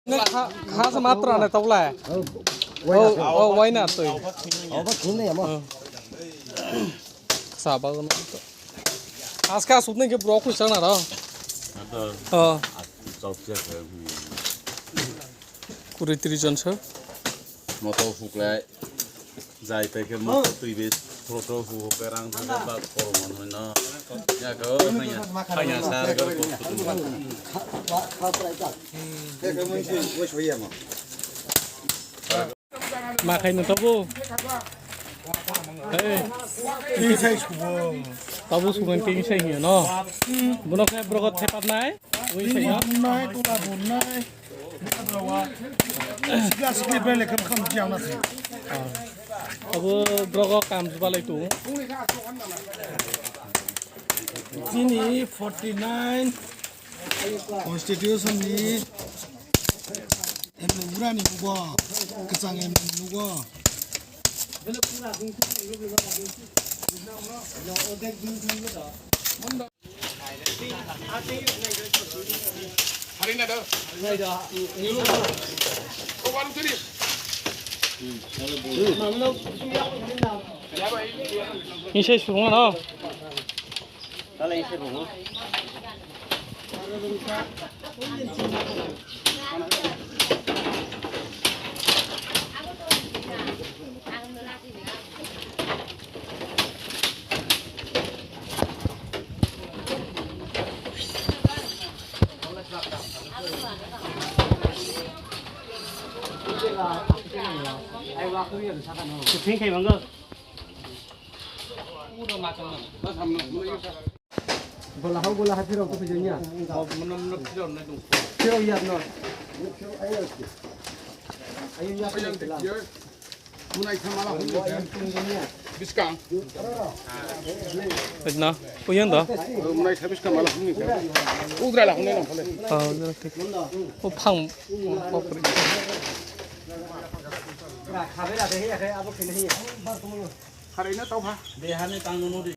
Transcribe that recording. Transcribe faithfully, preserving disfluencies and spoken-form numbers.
Kha, kha se matra ne tawle. Oh, oh, why not? Obo khini ya mo. Saba no. Aska sutne ke brok ku chana ro. Oh. Kuri tiri jon sir. Moto huklai. Jai peke mo twi be thotro hu ho perang thang ba kormo no no. Ya ko hanya hanya sar gar ko. Ma khai no tabo. Hey. Tabu sugan ke sai hiya no. Buno khai brogot thepat nai. Ui sai no. Nai tula bun nai. Sikla sikli bele kam kam jiang na se. Abo brogo kam jubalai tu. Chini forty nine constitution ni emno urani ugo kachang emno ugo. Isai sungmano. Kuthing khai mango. Bola hao, bola ha phirok ko phijanya. Phirok yat no. Ayo yat no. Munai thamala hum ni. Biskang. Na, uyang da. Munai thabiskang mala hum ni. Ugra la hum ni. Oh, ugra thik. O phang, o pokri. Kharina tau ha. Behani tang no di.